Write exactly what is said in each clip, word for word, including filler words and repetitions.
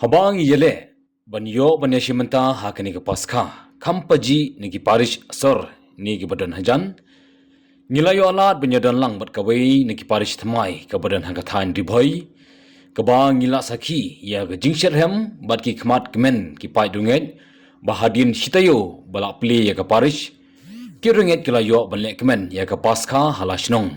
Haba ngi ïaleh ban ïoh ban ïashim bynta ha kane ka Paskha, kham pajih na ki parish sor ne kiba don hajan, ngi la ïoh lad ban ïadon lang bad kawei na ki parish thymmai kaba don ha ka thaiñ Ri Bhoi, kaba ngi la sakhi ïa ka jingshitrhem bad ki khmat kmen ki paid riewngeit, ba hadien shi taïew ba la plie ïa ka parish, ki riewngeit ki la ïoh ban leh kmen ïa ka Paskha ha la shnong.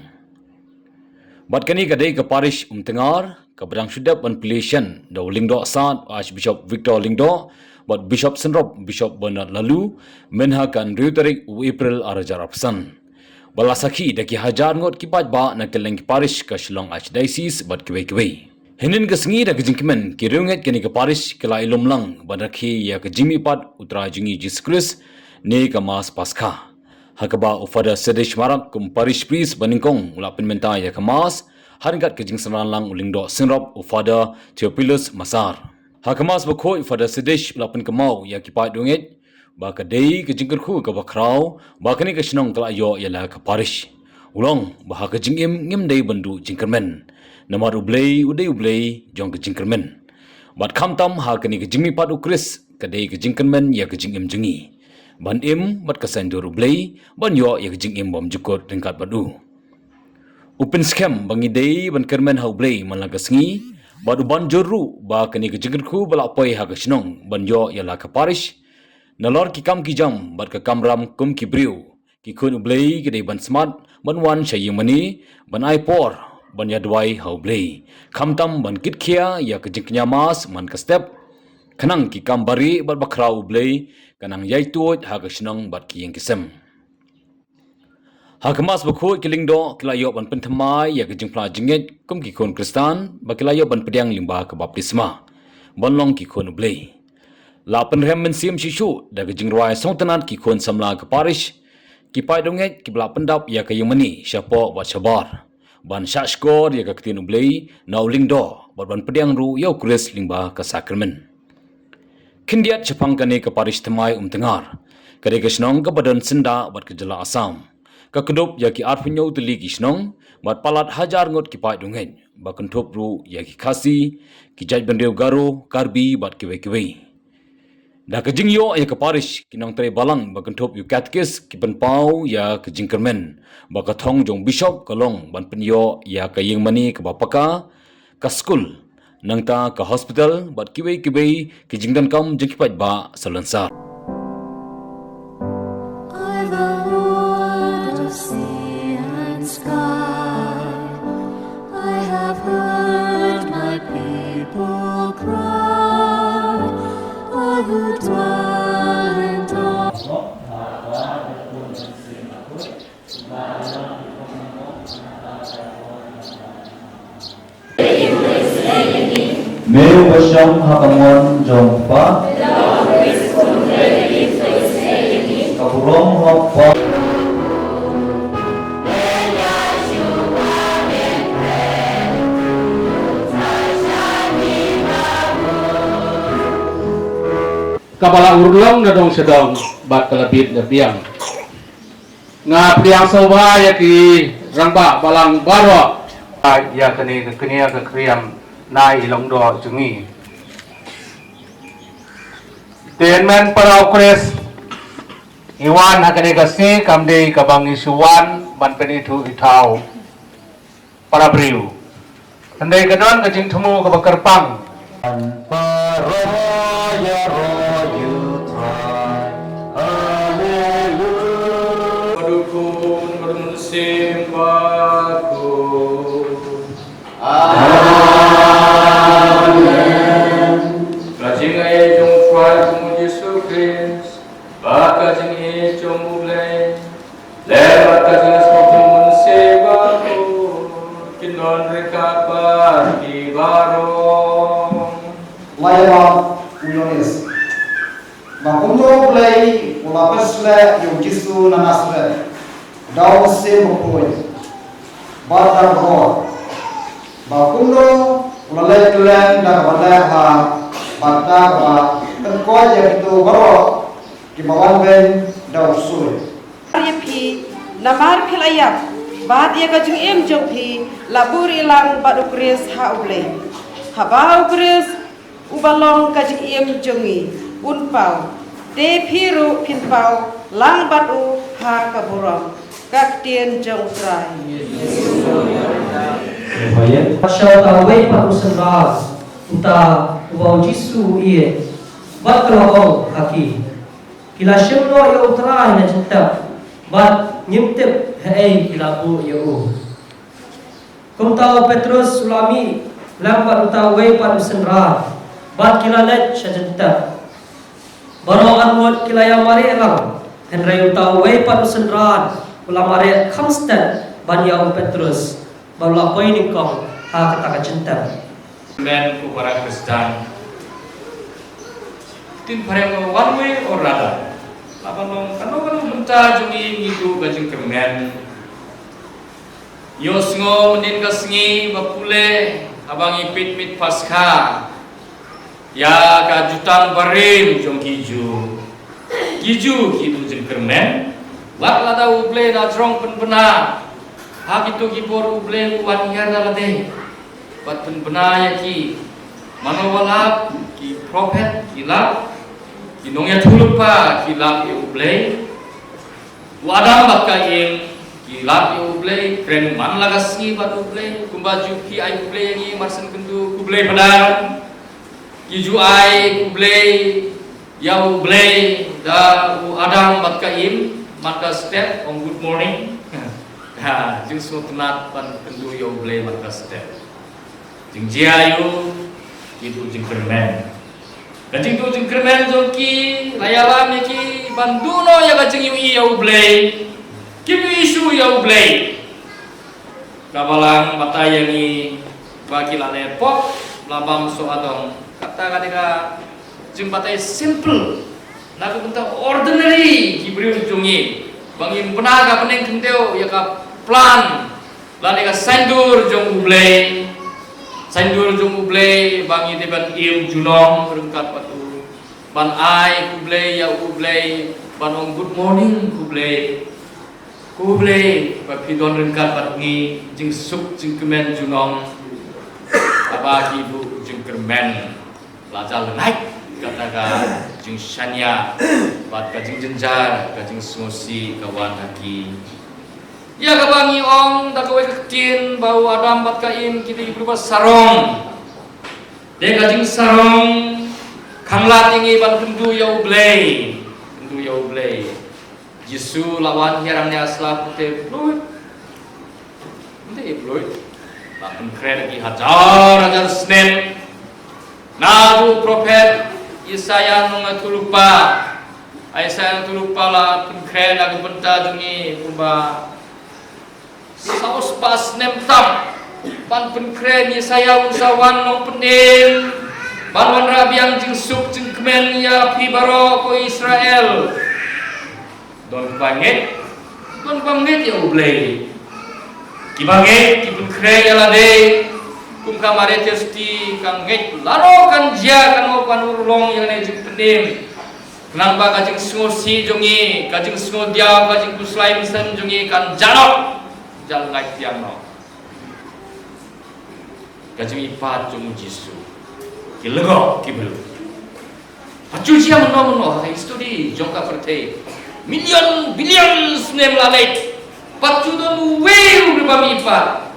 Bad kane ka dei ka parish Umtngar, kaba dang shu dep ban plie shen da u Lyngdoh Sad Archbishop Victor Lyngdoh bad Bishop Synrop Bishop Bernard Laloo, mynha ka hynriew tarik u April arhajar arphew san. Ba la sakhi da ki hajar ngut ki paidbah na kylleng ki parish ka Shillong Archdiocese bad kiwei kiwei. Hynnin ka sngi da ka jingkmen, ki riewngeit kane ka parish ki la ïalum lang ban rakhe ïa ka jingmihpat u Trai jong ngi Jisu Khrist ne ka Mass Paskha. Ha kaba u Father Sedesh Marak kum parish priest ba nyngkong u la pynmynta ïa ka Mass, ha ryngkat ka jingsynran lang u Lyngdoh Synrop u Father Theophilus Masar. Ha ka Mass bakhuid u Father Sedesh u la pynkynmaw ïa ki paid riewngeit ba ka dei ka jingkyrkhu kaba khraw ba kane ka shnong ka la ïoh ïa la ka parish. U la ong ba ha ka jingim ngim dei ban duh jingkyrmen, namar U Blei u dei U Blei jong ka jingkyrmen. Bad khamtam ha kane ka jingmihpat u Khrist ka dei ka jingkyrmen ïa ka jingim jong ngi, ban im bad ka saiñdur U Blei, ban ïoh ïa ka jingim bymjukut ryngkat bad u. U pynskhem ba ngi dei ban kyrmen ha U Blei man la ka sngi, bad u ban jur ruh ba kane ka jingkyrkhu ba la poi ha ka shnong ban ïoh ïa la ka parish, nalor ki kam ki jam bad ka kamram kum ki briew, ki khun U Blei ki dei ban smat ban wan sha ïingmane, ban ai por ban ïaduwai ha U Blei, khamtam ban kitkhia ïa ka jingkñia Mass man ka step, khnang ki kam barieh bad bakhraw U Blei kan nang ïaituid ha ka shnong bad ki ïing ki sem. Ha ka Mass bakhuid ki Lyngdoh ki la ïoh ban pynthymmai ïa ka jingphla jingngeit kum ki khun Khristan, ba ki la ïoh ban pdiang lyngba ka baptisma ban long ki khun U Blei. La pynrhem mynsiem shisha da ka jingrwai sngewtynnat ki khun samla ka parish, ki paid riewngeit kiba la pyndap ïa ka ïingmane shapoh bad shabar, ban shahshkor ïa ka ktien U Blei na u Lyngdoh bad ban pdiang ruh ïa u Khrist lyngba ka sakramen. Khyndiat shaphang kane ka parish thymmai Umtngar, ka dei ka shnong kaba don syndah bad ka jylla Assam. Ka kdup ïa ki arphew hynñiew tylli ki shnong bad palat hajar ngut ki paid riewngeit, ba kynthup ruh ïa ki Khasi, ki jaitbynriew Garo, Karbi bad kiwei kiwei. Da ka jingïoh ïa ka parish, ki nongtrei balang ba kynthup ïa u katekis ki pynpaw ïa ka jingkyrmen ba ka thong jong u bishop ka long ban pynïoh ïa ka ïingmane kaba paka, ka skul, nangta ka hospital bad kiwei kiwei ki jingdonkam jong ki paidbah salonsar. I've a Lord of sea and sky. I have heard my people cry, all who dwell in dark. Me uba shong ha ka mon jong u Kpa. Ka burom ha u Kpa. Kaba la urlong na dong sha dong bad ka la bit na biang. Nga pdiang sngewbha ïa ki rangbah balang baroh. Ïa kane ka kñia ka kriam na i Lyngdoh jong ngi. Te hynmen para u Khrist, i wan ha kane ka sngi kam dei kaba ngi shu wan ban pynithuh ithaw para briew. Hynrei ka don ka jingthmu kaba kyrpang. Baroh ïaroh ïa u Trai. Haleluya. Bad u Khun bad u Mynsiem Bakhuid. Amen. Ka jingïeit jong u Trai kum u Jisu Khrist, bad ka jingïeit jong u Blei, lem bad ka jingïasnoh jong u Mynsiem Bakhuid, kin don ryngkat bad phi baroh. La ïarap u Ïoannis ba kumno u Blei u la pynsleh ïa u Jisu na Nasareth da u Mynsiem Bakhuid bad da ka bor, ba kumno u la leit kylleng da kaba leh bha bad da kaba pynkoit ïa kito baroh kiba wan beiñ da u ksuid. Ïa phi, namar phi la ïap, bad ïa ka jingim jong phi la buhrieh lang bad u Khrist ha u Blei. Haba u Khrist Uba long ka jingim jong ngi, un paw. Te phi ruh phin paw lang bad u ha ka burom. Ka ktien jong U Trai. Sha uta uwei pat u synran, uta uba U Jisu u ïeit, bad ka la ong ha ki, ki la shim noh ïa U Trai na jingtep, bad ngim tip haei ki la buh ïa u. Kumta u Petrus u la mih lem bad uta uwei pat u synran, bad ki la leit sha jingtep. Baroh arngut ki la ïa mareh lang, hynrei uta uwei pat u synran u la mareh kham stet ban ïa u Petrus, bad u la poi nyngkong ha kata ka jingtep. Amen, ko para Khristan. Ktien phareng, one way or another. Laba long kano kano mynta jong ngi ngi duh ka jingkyrmen. Ïohsngew mynnin ka sngi ba pule haba ngi peit miet Paskha ïa ka jutang barim jong ki Jiw. Ki Jiw ki duh jingkyrmen. Wat lada U Blei u la jrong pynbna ha kito ki por, U Blei u wan hiar da lade bad pynbna ïa ki. Mano ba lap? Ki prophet ki lap, ki nongïathuhlypa ki lap ïa U Blei. U Adam bad ka Im ki lap ïa U Blei, kren man la ka sngi bad U Blei, kumba ju phi ai khublei ïa ngi, mar shen kynduh khublei phadar. Ki ju ai khublei ïa U Blei da u Adam bad ka Im man ka step, ong good morning. Ha, jingsngewtynnat ban kynduh ïa U Blei man ka step. Jingjia aïu? Ki duh jingkyrmen. Ka jingduh jingkyrmen jong ki la ïalam ïa ki ban duh noh ïa ka jingïohi ïa U Blei. Kim ïohi shuh ïa U Blei. Ka Balang batai ïa ngi ba ki la leh pop, la bam soh adong. Kata ka dei ka jingbatai simple na ka bynta ordinary ki briew jong ngi, ba ngim bna ka bneng khyndew ïa ka plan lane ka saiñdur jong U Blei. Saiñdur jong U Blei ba ngi dei ban im junom ryngkat bad u, ban ai khublei ïa U Blei, ban ong good morning khublei. Khublei ba phi don ryngkat bad ngi, jingsuk jingkmen junom. Haba ki duh jingkyrmen, la jia lyngngai kata ka jingshaniah bad ka jingjynjar, ka jingsngewsih ka wan ha ki. Ïa kaba ngi ong da kawei ka ktien ba u Adam bad ka Im ki dei ki briew ba sarong. Dei ka jingsarong khanglad ïa ngi ban kynduh ïa U Blei. Kynduh ïa U Blei. Jisu la wan hiar hangne ha sla pyrthei, blood. Ym dei blood. La pynkhreh da ki hajar hajar snem. Naduh u prophet Isaiah nongïathuhlypa. Isaiah nongïathuhlypa la pynkhreh na ka bynta jong ngi kumba saw spah snem tam. Ban pynkhreh, Messiah un sa wan nongpynim ban wanrah biang jingsuk jingkmen ïa phi baroh ko Israel. Don kiba ngeit, don kiba ngeit ïa U Blei. Kiba ngeit ki pynkhreh ïa lade kum ka Mother Mary, ka ngeit lano kan jia, kano kan urlong ïa kane jingpynim. Khnang ba ka jingsngewsih jong ngi, ka jingsngewdiaw, ka jingkhuslai mynsiem jong ngi kan jah noh, jah lyngngai biang noh. Ka jingmihpat jong u Jisu. Ki lyngngoh ki briew. Pat ju jia mynno mynno ha ka history jong ka pyrthei. Million, billion snem la leit. Pat ju don uwei ruh uba mihpat.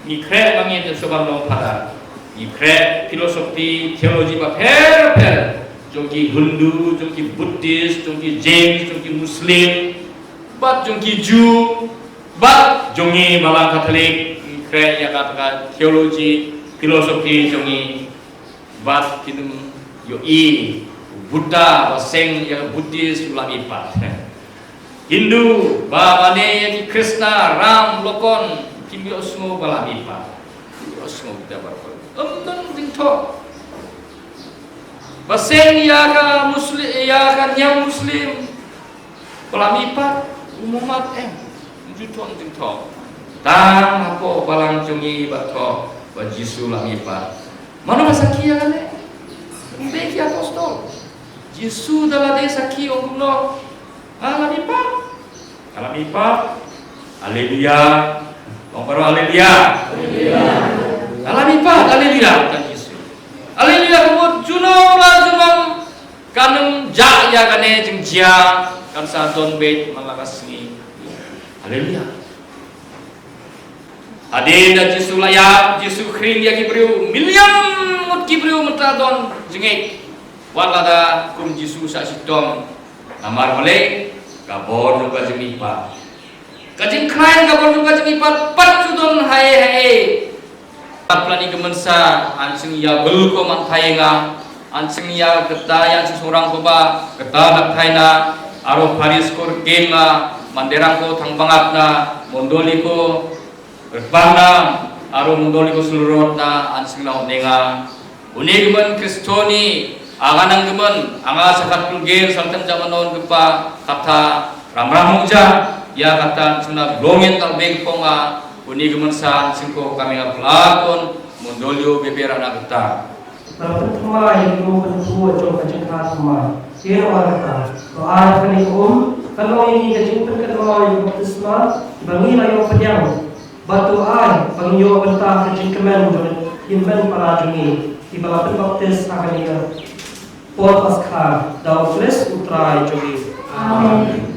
Ngi khreh ba ngi dei shuwa ban long phadar. Ngi khreh philosophy, theology bapher bapher. Jong ki Hindu, jong ki Buddhist, jong ki Jain, jong ki Muslim, bad jong ki Jew, bad jong ngi Balang Katholik, ngi khreh ïa ka, ka theology, philosophy jong ngi. Bad kin ym ïohi, Buddha ba seng ïa ka Buddhist u la mihpat. Hindu ba mane ïa ki Krishna, Ram, Lokon, kim ïohsngew ba la mihpat. Kim ïohsngew da baroh. Ym don jingthoh. Ba seng ïa ka Muslim, ïa ka niam Muslim, ba la mihpat, u Muhammad, em. Ym ju thoh jingthoh. Tang hapoh Balang jong ngi ba thoh ba Jisu la mihpat. Mano ba sakhi ïa kane? Ym dei ki apostol. Jisu da lade sakhi, ong kumno? Nga la mihpat. Nga la mihpat. Haleluya. Ong baroh haleluya. Nga la mihpat. Haleluya. Kata Jisu. Haleluia, ka mut junom la junom kan ym jah ïa kane jingjia, kan sa don beit man la ka sngi. Haleluia. Hadien ba Jisu la ïap, Jisu khring ïa ki briew, million ngut ki briew mynta don jingngeit. Wat lada kum Jisu sa shitom, namar balei? Ka bor jong ka jingmihpat. Ka jingkhlaiñ ka bor jong ka jingmihpat pat shu don haei haei. Pat pynlait ïa ka mynsa, yn shu ïa bul ko man thai nga, yn shu ïa kata ïa shu surang ko ba, kata na thai na, aro Paris ko rkin na, manderang ko thang bangat na, mondoli ko rpang na, aro mondoli ko sulrot na, yn shu na u nenga. Une ka myn Kristoni, anga nang ka myn, anga sa khat pyngen, sa khat jam non ka pa, kata, ram ram mung ja, ïa kata, shu na blongin tal beng pong a, une ka myn sa, sing ko kami nga pelakon, mondoli u beber anak kita. Ba la pynthymmai ïa ki um pynphuh jong ka jingkha thymmai. Ki la wan kata, to ai ha kane ka um, kan long ïa ngi ka jingpynkynmaw ïa ka baptisma, ba ngi la ïoh pdiang. Bad to ai ba ngin ïoh bynta ha ka jingkmen jong ki hynmen para jong ngi, kiba la pynbaptis ha kane ka por Paskha da U Khrist U Trai jong ngi. Amen.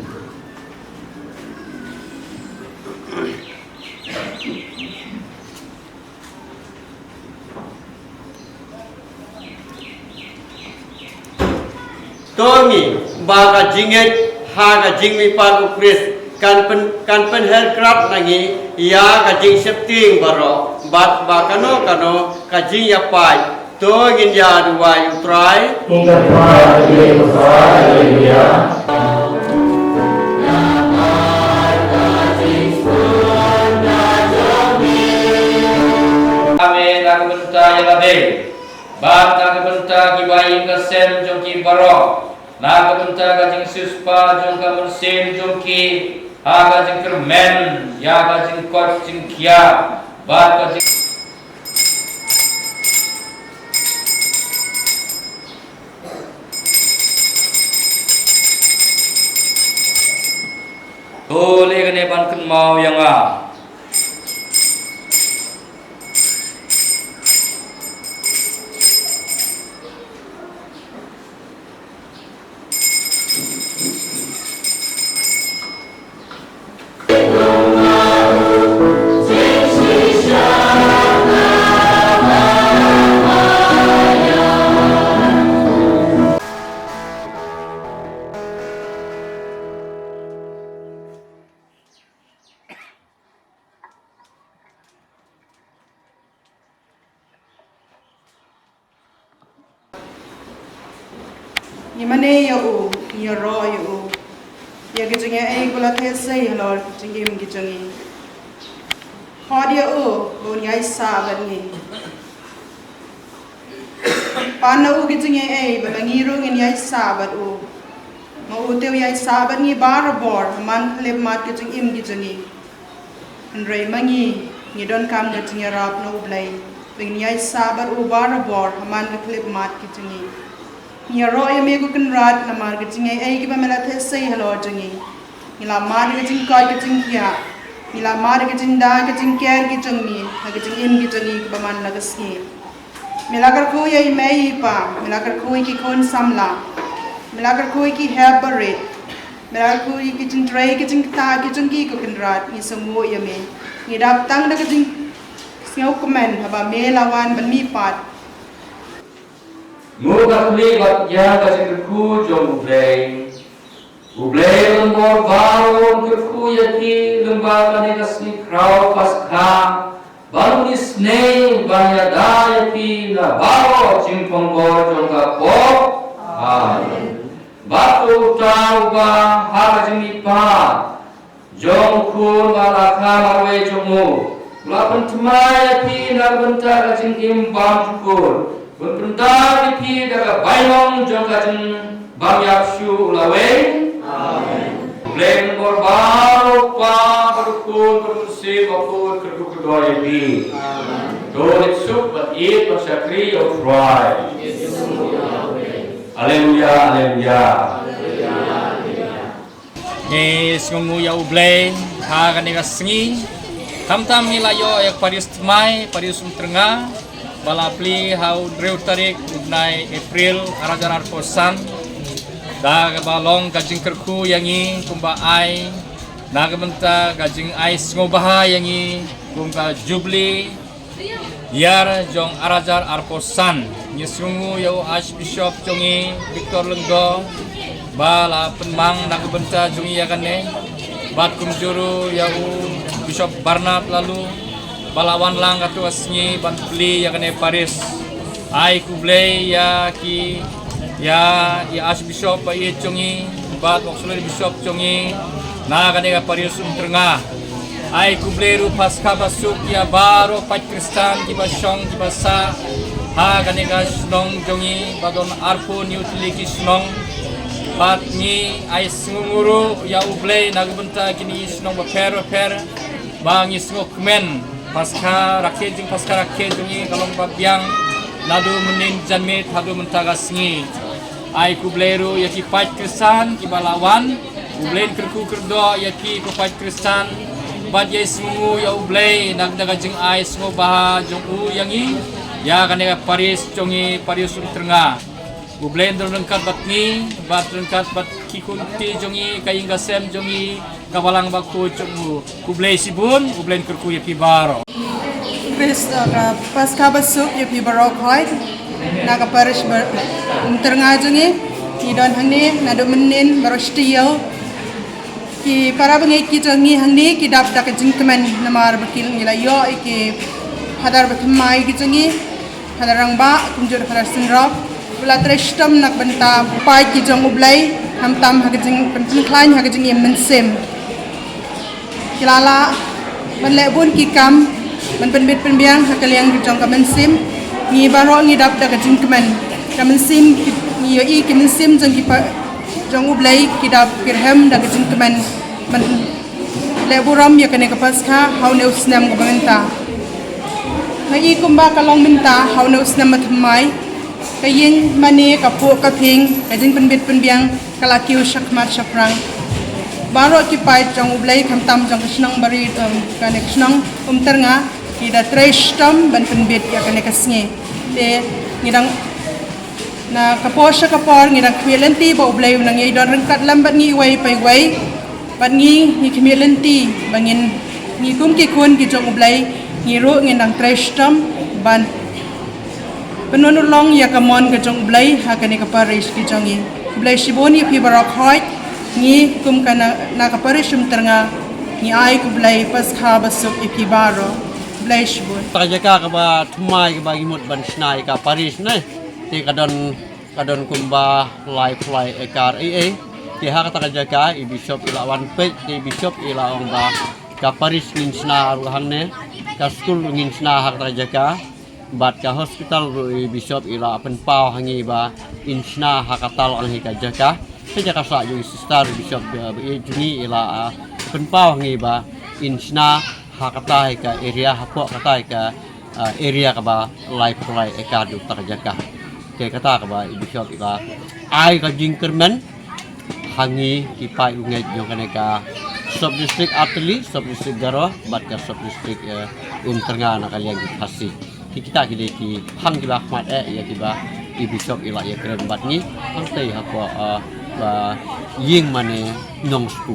To ngi ba ka jingngeit ha ka jingmihpat U Khrist kan pyn, kan pynher krap na ngi ïa ka jingsheptieng baroh bad ba kano kano ka jingïapait. To ngin ïa duwai U Trai. Ïa ka Trai, ïa ka Trai, ïa ka Trai. Amen. Na ka bynta ïa la dei bad na ka bynta kiba ïing ka sem jong ki baroh, na ka bynta ka jingsiewspah jong ka mynsiem jong ki, ha ka jingkyrmen ïa ka jingkoit jingkhiah bad ka jing To leh kane ban kynmaw ïa nga. Ngi mane ïa u, ngi ïaroh ïa u, ïa ki jingaiei ba la theh sei halor ki jingim ki jong ngi. Khot ïa u ba un ïaisah bad ngi. Pan na u ki jingaiei ba la ngi ruh ngin ïaisah bad u. Ma u te u ïaisah bad ngi barabor ha man khyllipmat ki jingim ki jong ngi. Hynrei ma ngi, ngi donkam ka jingïarap na U Blei ba ngin ïaisah bad u barabor ha man khyllipmat ki jong ngi. Ngi ïaroh ïa me ko Kynrad namar ki jingaiei kiba me la theh sei halor jong ngi. Ngi la mad ïa ka jingkoit ka jingkhiah. Ngi la mad ïa ka jingda ka jingker ki jong ngi ha ka jingim ki jong ngi kiba man la ka sngi. Me la kyrkhu ïa i mei i pa, me la kyrkhu ïa ki khun samla, me la kyrkhu ïa ki hep barit, me la kyrkhu ïa ki jingtrei ki jingktah ki jong ki ko Kynrad, ngi sngewbha ïa me. Ngi dap tang da ka jingsngewkmen haba me la wan ban mihpat. Ngi khublei bad ïa ka jingkyrkhu jong U Blei. U Blei u don bor baroh un kyrkhu ïa ki lyngba kane ka sngi khraw Paskha, ban ym isynei ban ïada ïa ki na baroh jingpynbor jong ka pop. Amen. Bad uta uba ha ka jingmihpat jong u Khun bad la ka marwei jong u, u la pynthymmai ïa phi na ka bynta ka jingim bymjukut. Pynpyndonkam ïa phi da ka bainong jong ka jingbymïap shuh lawei. Amen. U Blei un bor baroh, u Kpa bad u Khun bad u Mynsiem Bakhuid, kyrkhu kyrdoh ïa phi. Amen. To leit suk bad ïeit bad shakri ïa u Trai. Haleluia, haleluia. Ngi sngewnguh ïa U Blei ha kane ka sngi. Khamtam ngi la ïoh ïa ka Paris thymmai, Paris umtyrnga. Ba la plie ha u hynriew tarik u bnai April ar hajar arphew san. Da kaba long ka jingkyrkhu ïa ngi kumba ai na ka bynta ka jingai sngewbha ïa ngi kum ka Jubilee Ïar jong ar hajar arphew san. Ngi sngewnguh ïa u Archbishop jong ngi Victor Lyngdoh ba la pynmang na ka bynta jong ngi ïa kane. Bad kumjuh ruh ïa u Bishop Bernard Laloo ba la wan lang katto ka sngi ban plie ïa kane parish. Ai khublei ïa ki, ïa i Archbishop ba ïeit jong ngi bad Auxiliary Bishop jong ngi na kane ka parish Umtyrnga. Ai khublei ruh paskha basuk ïa baroh paid Khristan kiba shong kiba sah ha kane ka shnong jong ngi ba don arphew hynñiew tylli ki shnong. Bad ngi ai sngewnguh ruh ïa U Blei na ka bynta kine ki shnong bapher bapher ba ngi sngewkmen. Paskha rakhe jing, paskha rakhe jong ngi ka long ba biang naduh mynnin janmiet haduh mynta ka sngi. Ai khublei ruh ïa ki paid Khristan kiba la wan. U Blei un kyrkhu kyrdoh ïa ki ko paid Khristan bad ïa sngewnguh ïa U Blei na ka jingai sngewbha jong u ïa ngi, ïa kane ka parish jong ngi, parish Umtyrnga. U Blei un don ryngkat bad ngi bad ryngkat bad ki khun kti jong ngi, ka ïing ka sem jong ngi, ka balang bakhuid jong u. Khublei shibun, U Blei un kyrkhu ïa phi baroh. Khrist, uh, ka paskha basuk ïa phi baroh khoit na ka parish ba, Umtyrnga jong ngi. Ngi don hangne naduh mynnin baroh shi taïew. Ki para bangeit ki jong ngi hangne ki dap da ka jingkmen namar ba ki ngi la ïoh ïa ki Father ba thymmai ki jong ngi, Father Rangbah kumjuh Father Synrop, ba la trei shitom na ka bynta paid ki jong U Blei, khamtam ha ka jingpynkhlaiñ ha ka jingim mynsiem. Ki la lah ban leh bun ki kam ban pynbit pynbiang ha ka liang ki jong ka mynsiem. Ngi baroh ngi dap da ka jingkmen. Ka mynsiem ki, ngi ïohi ki mynsiem jong ki pa, jong U Blei ki dap ki rhem da ka jingkmen ban leh burom ïa kane ka paskha ha une u snem kaba mynta. Ngi i kumba ka long mynta ha une u snem ba thymmai, ka ïing mane, ka phuh ka phieng, ka jingpynbit pynbiang ka la kiew shakhmat shaphrang. Baroh ki paid jong U Blei khamtam jong ka shnong Bari, um, kane ka shnong Umtyrnga ki da trei shitom ban pynbit ïa kane ka sngi. Te ngi dang na ka por sha ka por ngi dang khmih lynti ba U Blei un nang ïai don ryngkat lem bad ngi iwei pa iwei. Bad ngi, ngi khmih lynti ba ngin, ngi kum ki khun ki jong U Blei, ngi ruh ngin dang trei shitom ban pynurlong ïa ka mon ka jong U Blei ha kane ka parish ki jong ngi. Khublei shibun ïa phi baroh khoit, ngi kum ka na, na ka parish Umtyrnga, ngi ai khublei paskha basuk ïa phi baroh. Khublei shibun. Kata ka jaka kaba thymmai kaba ngi mut ban shna ïa ka parish ne. Te ka don, ka don kumba laiphew lai ekar ei ei. Te ha kata ka jaka i bishop i la wan peit, te i bishop i la ong ba ka parish ngin shna ruh hangne, ka skul ruh ngin shna ha kata ka jaka, bad ka hospital ruh i bishop i la pynpaw ha ngi ba in shna ha kata lang hi ka jaka. Ka jaka sah jong i sister bishop, eh, ba ïeit jong ngi i la, ah, pynpaw ha ngi ba in shna ha kata hi ka area, hapoh kata hi ka, ah, area kaba laiphew lai ekar jong kata ka jaka. Te kata kaba i bishop i la ai ka jingkyrmen ha ngi ki paid u ngeit jong kane ka sub district Artylli, sub district Garo bad ka sub district, eh, Umtyrnga na ka liang ki Khasi. Ki kita ki dei ki phang kiba khmat eh ïa kiba i bishop i la ïakren bad ngi hangtei hapoh, eh, ba ïing mane Nongspung